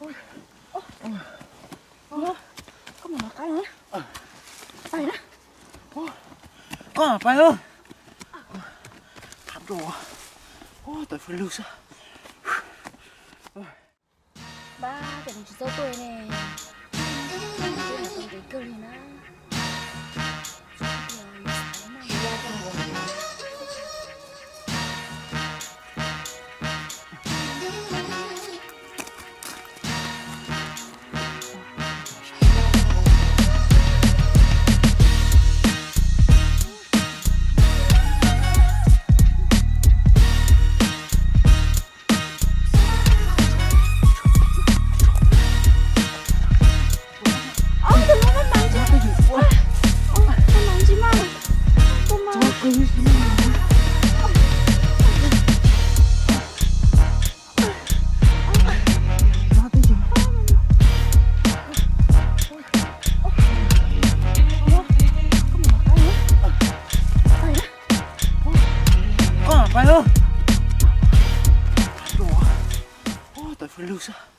Koj mam qab los na. Pais na. Koj pais os. Thab rau. Tab fwj lug xwb. Npab, cas nws tsis txawj tuaj ne? Ntev kawg li na. Koj pais os. Tab fwj lug xwb.